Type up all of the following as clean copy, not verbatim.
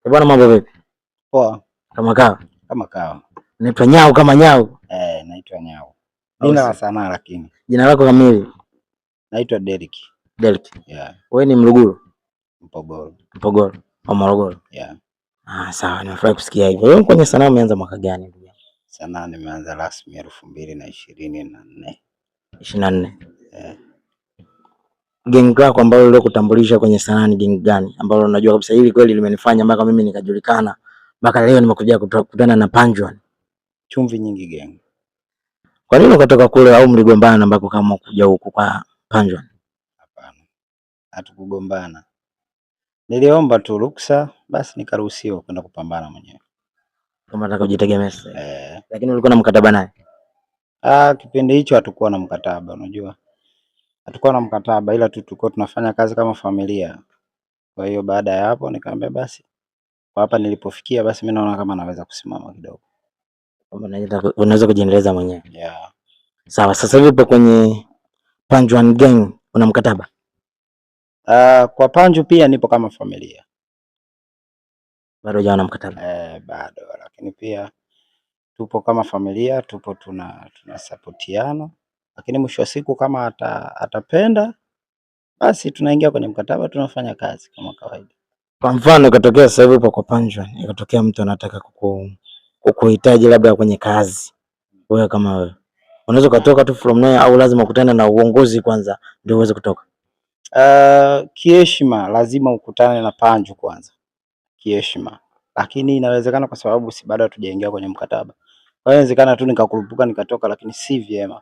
Bwana, mambo vipi? Poa. Kama kawa. Kama kawa. Naitwa Nyau kama Nyau. Eh, naitwa Nyau. Jina la sanaa lakini. Jina lako kamili? Naitwa Derrick. Derrick. Yeah. Wewe ni Mluguru? Mpogoro. Mpogoro. Au Morogoro? Yeah. Ah, sawa, nimefurahi kusikia hivyo. Wewe kwenye sanaa umeanza mwaka gani ndugu yangu? Sanaa nimeanza rasmi 2024. 24. Yeah. Gang lako ambalo lilokutambulisha kwenye sanaa ni gang gani? Ambalo unajua kabisa hili kweli limenifanya mpaka mimi nikajulikana mpaka leo nimekuja kukutana na Panjwan. Chumvi Nyingi Gang. Kwa nini ukatoka kule au mligombana ambako kama kuja huku kwa Panjwan? Hapana. Hatukugombana. Niliomba tu ruksa, basi nikaruhusiwa kwenda kupambana mwenyewe. Kama nataka kujitegemea sasa. Eh. Lakini ulikuwa na mkataba naye? Ah, kipindi hicho hatukuwa na mkataba, unajua. Hatukuwa na mkataba ila tu tulikuwa tunafanya kazi kama familia. Kwa hiyo baada ya hapo nikamwambia basi kwa hapa nilipofikia basi mimi naona kama naweza kusimama kidogo. Kwamba unaweza kujiendeleza mwenyewe. Yeah. Sawa, sasa hivi upo kwenye Panjwan Gang, una mkataba? Kwa Panju pia nipo kama familia. Bado hujawa na mkataba? Bado, lakini pia tupo kama familia, tupo tunasapotiana. Lakini mwisho wa siku kama atapenda basi tunaingia kwenye mkataba, tunafanya kazi kama kawaida. Kwa mfano ikatokea sasa hivi upo kwa Panjwan, ikatokea mtu anataka kukuhitaji labda kwenye kazi, wewe kama wewe unaweza ukatoka tu from nowhere au lazima ukutane na uongozi kwanza ndio uweze kutoka? Kiheshima lazima ukutane na Panju kwanza, kiheshima. Lakini inawezekana kwa sababu si bado hatujaingia kwenye mkataba, kwa hiyo inawezekana tu nikakurupuka nikatoka, lakini si vyema.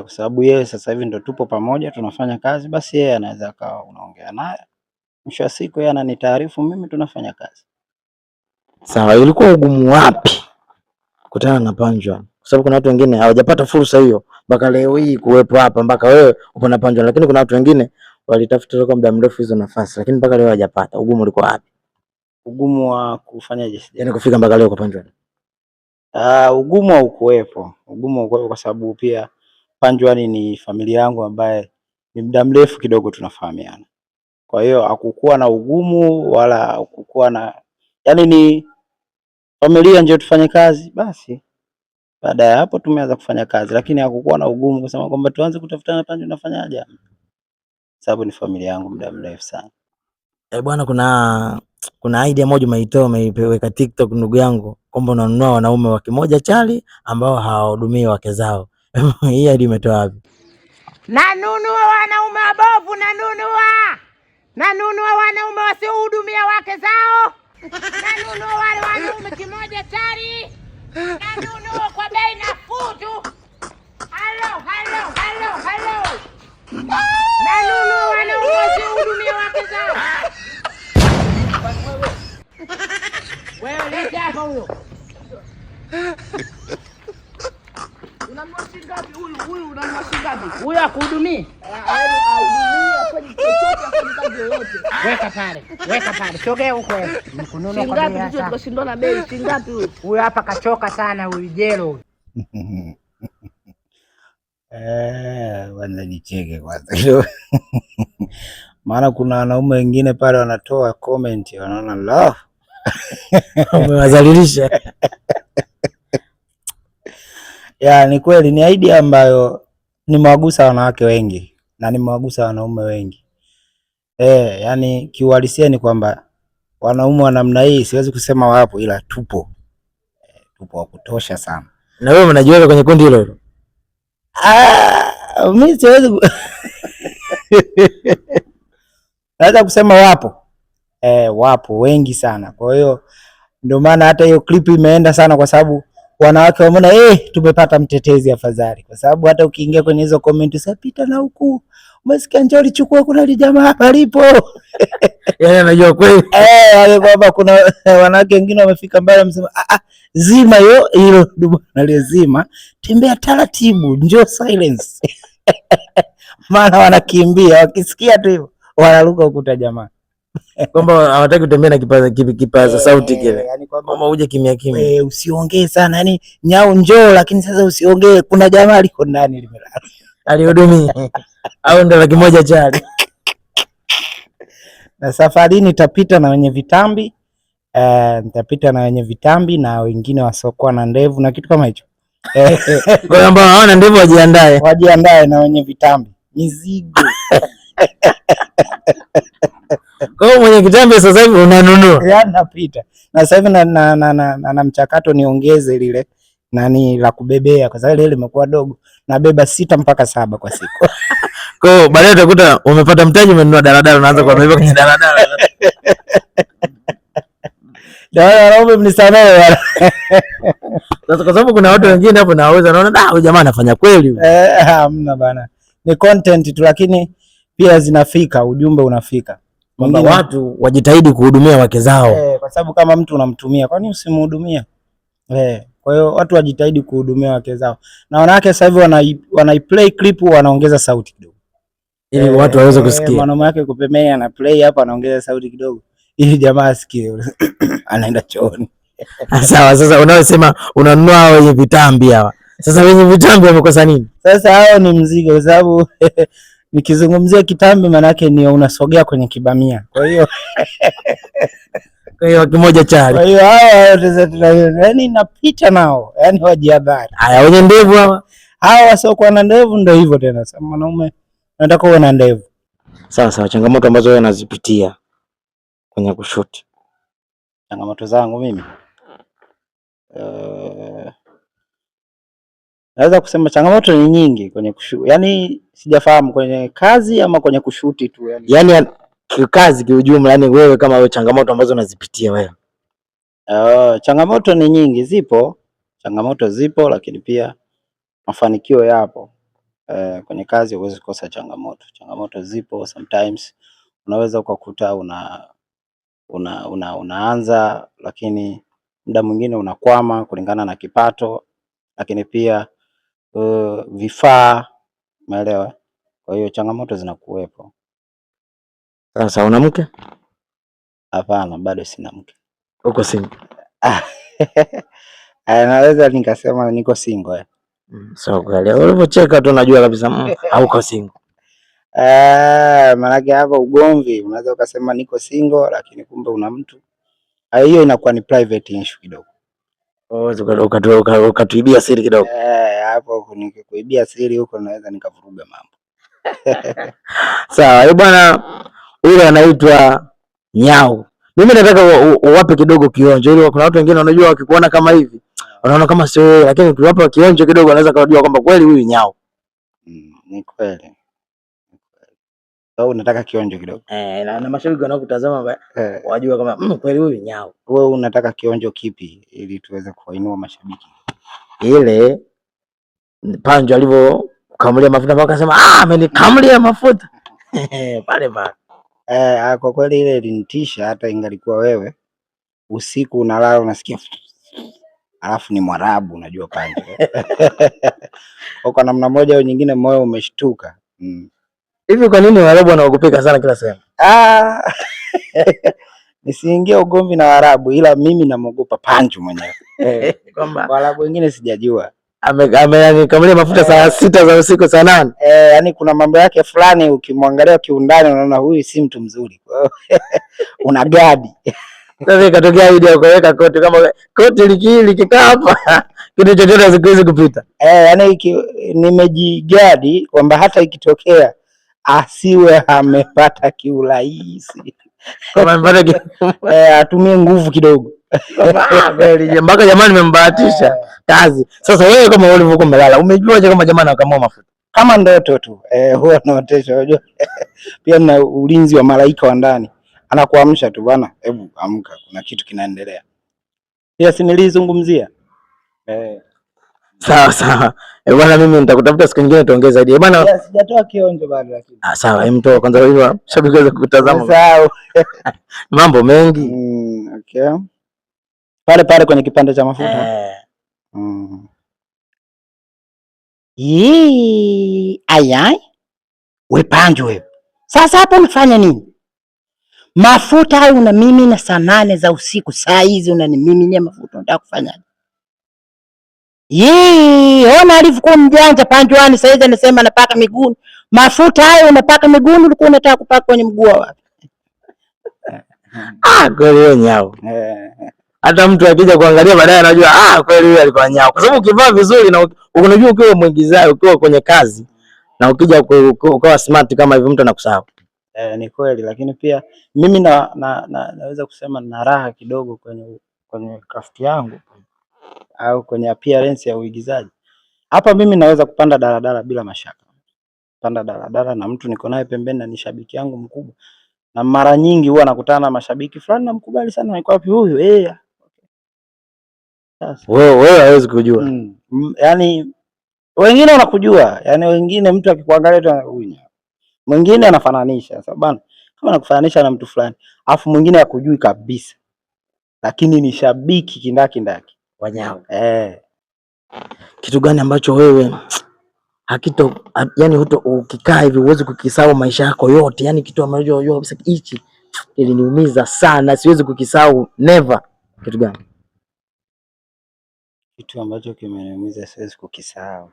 Kwa sababu yeye sasa hivi ndo tupo pamoja tunafanya kazi, basi yeye anaweza akawa unaongea naye, mwisho wa siku yeye ananitaarifu mimi, tunafanya kazi. Sawa, ilikuwa ugumu wapi kukutana na Panjwan? Kwa sababu kuna watu wengine hawajapata fursa hiyo mpaka leo hii kuwepo hapa, mpaka wewe upo na Panjwan, lakini kuna watu wengine walitafuta toka muda mrefu hizo nafasi, lakini mpaka leo hawajapata. Ugumu ulikuwa wapi? Ugumu wa kufanyaje? Yaani kufika mpaka leo kwa Panjwan. Ugumu haukuwepo. Ugumu haukuwepo kwa sababu pia Panjwan ni familia yangu ambaye ni muda mrefu kidogo tunafahamiana. Kwa hiyo hakukuwa na ugumu wala hakukuwa na, yani ni familia ndio tufanye kazi basi. Baada ya hapo tumeanza kufanya kazi, lakini hakukuwa na ugumu kusema kwamba tuanze kutafutana Panju nafanyaje, sababu ni familia yangu muda mrefu sana. Bwana, kuna idea moja umeitoa umeiweka TikTok ndugu yangu, kwamba unanunua wanaume wa kimoja chali ambao hawahudumii wake zao. Hii idea umetoa wapi? Nanunua wanaume wabovu, nanunua, nanunua wanaume wasiohudumia wake zao, nanunua wale wanaume kimoja chali, nanunua kwa bei nafuu tu. Halo, halo, halo, halo, nanunua wanaume wasiohudumia wake zao. Wewe lete hapa huyo. Unanunua shilingi ngapi huyu? Huyu unanunua shilingi ngapi? Huyo akuhudumii? Ahudumii, afanye chochote, afanye kazi yoyote. Weka pale, weka pale, sogea huko wewe. Kununua Shilingi kwa bei ngapi? ya Tuje sana. tukashindana bei. Shilingi ngapi huyu? Huyo hapa kachoka sana huyu jelo huyu. Kwanza nicheke kwanza kidogo. Maana kuna wanaume wengine pale wanatoa comment wanaona la Umewazalilisha. Ya, ni kweli ni idea ambayo nimewagusa wanawake wengi na nimewagusa wanaume wengi. Yani kiuhalisia ni kwamba wanaume wa namna hii siwezi kusema wapo, ila tupo. Tupo wa kutosha sana. Na wewe unajiweka kwenye kundi hilo hilo? Ah, mimi siwezi naweza kusema wapo. Wapo wengi sana. Kwa hiyo ndio maana hata hiyo clip imeenda sana kwa sababu wanawake wameona tumepata mtetezi afadhali. Kwa sababu hata ukiingia kwenye hizo comment sasa pita na huku. Umesikia njoo lichukua kuna lijamaa hapa lipo. Yaani anajua kweli. Yaani kwamba kuna wanawake wengine wamefika mbali wamesema zima hiyo hilo dubu nalizima, tembea taratibu, njoo silence. Maana wanakimbia wakisikia tu hivyo wanaruka ukuta jamaa. Kwamba hawataki kutembea na kipaza sauti kile. Yani kwamba Kwamba uje kimya kimya. Usiongee sana, yani nyau njoo, lakini sasa usiongee, kuna jamaa liko ndani limelala. Alihudumia. Au ndo laki moja chali. Na safari nitapita na wenye vitambi Nitapita na wenye vitambi na wengine wasiokuwa na ndevu na kitu kama hicho. Kwa hiyo ambao hawana ndevu wajiandae. Wajiandae na wenye vitambi. Mizigo. Kwa hiyo mwenye kitambi sasa hivi unanunua. Yaani napita. Na sasa hivi na mchakato niongeze lile nani la kubebea kwa sababu lile limekuwa dogo. Nabeba 6 mpaka 7 kwa siku. Kwa hiyo baadaye utakuta umepata mtaji, umenunua daladala, unaanza kuwabeba kwenye daladala. Wanaume mnisamehe bwana. Sasa kwa sababu kuna watu wengine hapo naweza naona da huyu jamaa anafanya kweli huyu. Hamna bana. Ni content tu, lakini pia zinafika, ujumbe unafika. Kwamba watu wajitahidi kuhudumia wake zao. Kwa sababu kama mtu unamtumia, kwa nini usimhudumie? Kwa hiyo watu wajitahidi kuhudumia wake zao. Na wanawake sasa hivi wanaiplay clip, wanaongeza sauti kidogo. Ili watu waweze kusikia. Mwanaume wake yuko pembeni ana play hapa, anaongeza sauti kidogo ili jamaa asikie. Anaenda chooni. Sawa, sasa unaosema unanunua hao wenye vitambi hawa. Sasa wenye vitambi wamekosa nini? Sasa hao ni mzigo kwa sababu nikizungumzia kitambi maana yake ni unasogea kwenye kibamia. Kwa hiyo kwa hiyo kimoja chali. Kwa hiyo hao yaani napita nao, yaani wajihabari. Haya wenye ndevu hawa. Hawa wasiokuwa na ndevu ndio hivyo tena. Sasa mwanaume nataka uwe na ndevu. Sawa sawa, changamoto ambazo wewe unazipitia kwenye kushoot. Changamoto zangu mimi. Naweza kusema changamoto ni nyingi kwenye kushoot. Yaani sijafahamu kwenye kazi ama kwenye kushoot tu yani. Yaani kikazi kiujumla, yani wewe kama wewe changamoto ambazo unazipitia wewe. Changamoto ni nyingi zipo. Changamoto zipo lakini pia mafanikio yapo. Kwenye kazi huwezi kukosa changamoto. Changamoto zipo, sometimes unaweza ukakuta unaanza lakini muda mwingine unakwama kulingana na kipato, lakini pia vifaa, umeelewa? Kwa hiyo changamoto zinakuwepo. Sasa una mke? Hapana, bado sina mke. Uko single? Naweza nikasema niko single. So kweli ulivyocheka tu najua kabisa hauko single. Maanake hapa ugomvi unaweza ukasema niko single lakini kumbe una mtu. Hiyo inakuwa ni private issue kidogo. Oh, ukatuibia siri kidogo. Hapo nikikuibia siri huko naweza nikavuruga mambo. Sawa, bwana huyu anaitwa Nyau. Mimi nataka uwape kidogo kionjo ili kuna watu wengine wanajua wakikuona kama hivi wanaona kama sio wewe, lakini ukiwapa kionjo kidogo wanaweza kujua kwamba kweli huyu Nyau. Ni kweli. Au unataka kionjo kidogo? Na mashabiki wanaokutazama wajua kama kweli huyu Nyau. Wewe unataka kionjo kipi ili tuweze kuwainua mashabiki? Ile Panjo alivyokamulia mafuta mpaka akasema amenikamulia mafuta. Pale pale. Kwa kweli ile ilinitisha, hata ingalikuwa wewe usiku unalala unasikia alafu ni Mwarabu unajua Panjo. Kwa namna moja au nyingine moyo umeshtuka. Hivi kwa nini Waarabu wanaogopeka sana kila sehemu? Nisiingie ugomvi na Waarabu ila mimi namuogopa Panjo mwenyewe. Kwamba Waarabu wengine sijajua. Amekamulia mafuta saa 6 za usiku saa 8. Yani kuna mambo yake fulani ukimwangalia kiundani unaona huyu si mtu mzuri. Una gadi. Sasa ikatokea idea ukaweka koti, kama koti likikaa hapa kitu chochote hakiwezi kupita. Yani nimejigadi kwamba hata ikitokea asiwe amepata kiurahisi. Kama amepata atumie nguvu kidogo. Kweli mpaka jamani nimembahatisha kazi. Sasa wewe kama ulivyokuwa umelala, umejuaje kama jamani anakamua mafuta? Kama ndoto tu. Huwa naotesha unajua. Pia na ulinzi wa malaika wa ndani. Anakuamsha tu bwana, hebu amka kuna kitu kinaendelea. Pia si nilizungumzia. Sawa sawa. Bwana mimi nitakutafuta siku nyingine tuongee zaidi. Bwana sijatoa kionjo bado lakini. Sawa, hem toa kwanza hiyo shabiki waweze kukutazama. Sawa. Mambo mengi. Okay. Pale pale kwenye kipande cha mafuta. Yee, ayai. We Panjo wewe. Sasa hapo unafanya nini? Mafuta hayo unamimina saa 8 za usiku, saa hizi unanimiminia mafuta unataka kufanyaje? Yee, ona alivyokuwa mjanja Panjwani, saa hizi anasema anapaka miguuni. Mafuta hayo unapaka miguuni, ulikuwa unataka kupaka kwenye mguu wa wapi? Ah, kweli wewe Nyau. Eh. Hata mtu akija kuangalia baadaye anajua ah, kweli huyu alikuwa Nyau. Kwa sababu ukivaa vizuri na unajua ukiwa mwigizaji, ukiwa kwenye kazi na ukija ukawa smart kama hivyo, mtu anakusahau. Eh, ni kweli, lakini pia mimi naweza kusema na raha kidogo kwenye craft yangu au kwenye appearance ya uigizaji. Hapa mimi naweza kupanda daladala bila mashaka. Panda daladala na mtu niko naye pembeni na ni shabiki yangu mkubwa. Na mara nyingi huwa nakutana na mashabiki fulani namkubali sana, niko wapi huyu? Eh. Sasa Wewe hawezi kujua. Yaani wengine wanakujua, yaani wengine mtu akikuangalia tu huyu. Mwingine anafananisha. Sasa bana, kama anakufananisha na mtu fulani, afu mwingine hakujui kabisa. Lakini ni shabiki kindakindaki. Wa Nyau. Eh. Kitu gani ambacho wewe hakito, yani huto ukikaa hivi huwezi kukisahau maisha yako yote, yani kitu ambacho unajua kabisa hichi kiliniumiza sana, siwezi kukisahau never. Kitu gani? Kitu ambacho kimeniumiza siwezi kukisahau.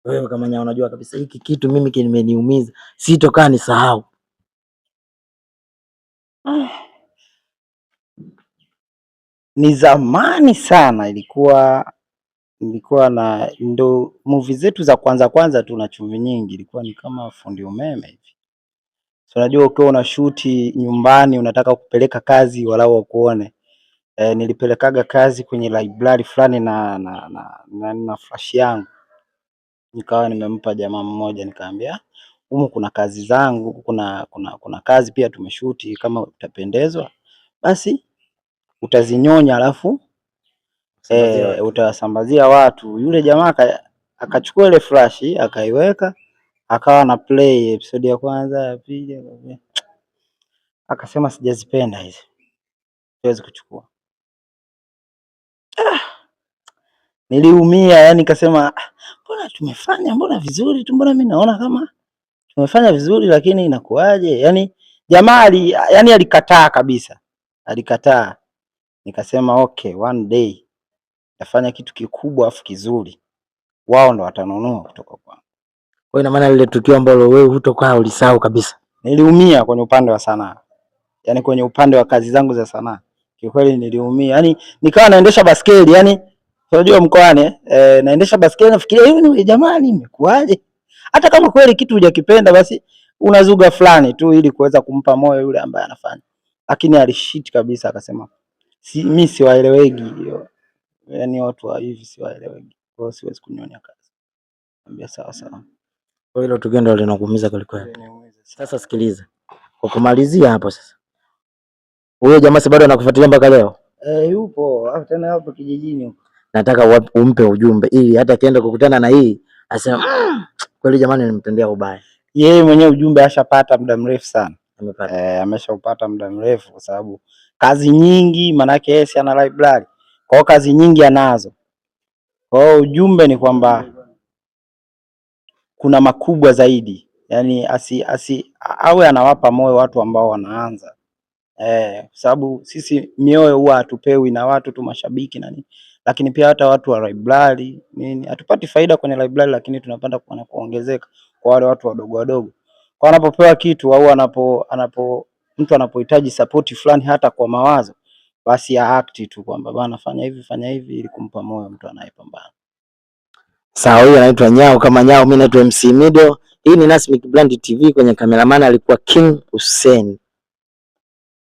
Wewe kama Nyau unajua kabisa hiki kitu mimi kimeniumiza, sitokaa nisahau. Ni zamani sana, ilikuwa na ndo movie zetu za kwanza kwanza tu na Chumvi Nyingi, ilikuwa ni kama fundi umeme hivi. So unajua ukiwa una shoot nyumbani unataka kupeleka kazi walau wakuone. Nilipelekaga kazi kwenye library fulani na flash yangu. Nikawa nimempa jamaa mmoja, nikamwambia humu kuna kazi zangu, kuna kazi pia tumeshoot, kama utapendezwa basi utazinyonya alafu utawasambazia watu. Yule jamaa akachukua ile flash akaiweka, akawa na play episode ya kwanza, ya pili, akasema sijazipenda hizi, siwezi kuchukua. Niliumia, yani nikasema mbona tumefanya, mbona vizuri tu, mbona mimi naona kama tumefanya vizuri, lakini inakuaje? Yani jamaa yani alikataa kabisa, alikataa. Nikasema okay, one day nitafanya kitu kikubwa afu kizuri, wao ndo watanunua kutoka kwangu. Kwa ina maana lile tukio ambalo wewe hutokaa ulisahau kabisa. Niliumia kwenye upande wa sanaa, yani kwenye upande wa kazi zangu za sanaa, kiukweli niliumia. Yani nikawa naendesha baskeli, yani unajua mkoani naendesha baskeli nafikiria hivi, ni jamani, imekuaje? Hata kama kweli kitu hujakipenda basi unazuga fulani tu ili kuweza kumpa moyo yule ambaye anafanya, lakini alishit kabisa, akasema si, mimi siwaelewegi, yani watu wa hivi siwaelewegi, kwa hiyo siwezi kunyonya kazi. Niambia sawa sawa. Kwa hilo tukio ndio linakuumiza kweli kweli. Sasa sikiliza, kwa kumalizia hapo sasa, huyo jamaa si bado anakufuatilia mpaka leo? Yupo tena hapo kijijini huko. Nataka umpe ujumbe ili hata akienda kukutana na hii asema kweli jamani, nilimtendea ubaya. Yeye mwenyewe ujumbe ashapata muda mrefu sana. Amepata. Ameshaupata muda mrefu kwa sababu kazi nyingi, manake yeye si ana library. Kwa hiyo kazi nyingi anazo. Kwa hiyo ujumbe ni kwamba kuna makubwa zaidi. Yaani asi awe anawapa moyo watu ambao wanaanza. Sababu sisi mioyo huwa hatupewi na watu tu mashabiki na nini. Lakini pia hata watu wa library nini, hatupati faida kwenye library, lakini tunapata kuongezeka kwa wale watu wadogo wadogo. Kwa anapopewa kitu au anapo mtu anapohitaji support fulani hata kwa mawazo, basi act tu kwamba bana fanya hivi fanya hivi ili kumpa moyo mtu anayepambana. Sawa, huyu anaitwa Nyau kama Nyau, mimi naitwa MC Mido. Hii ni Nasmic Brand TV, kwenye cameraman alikuwa King Hussein.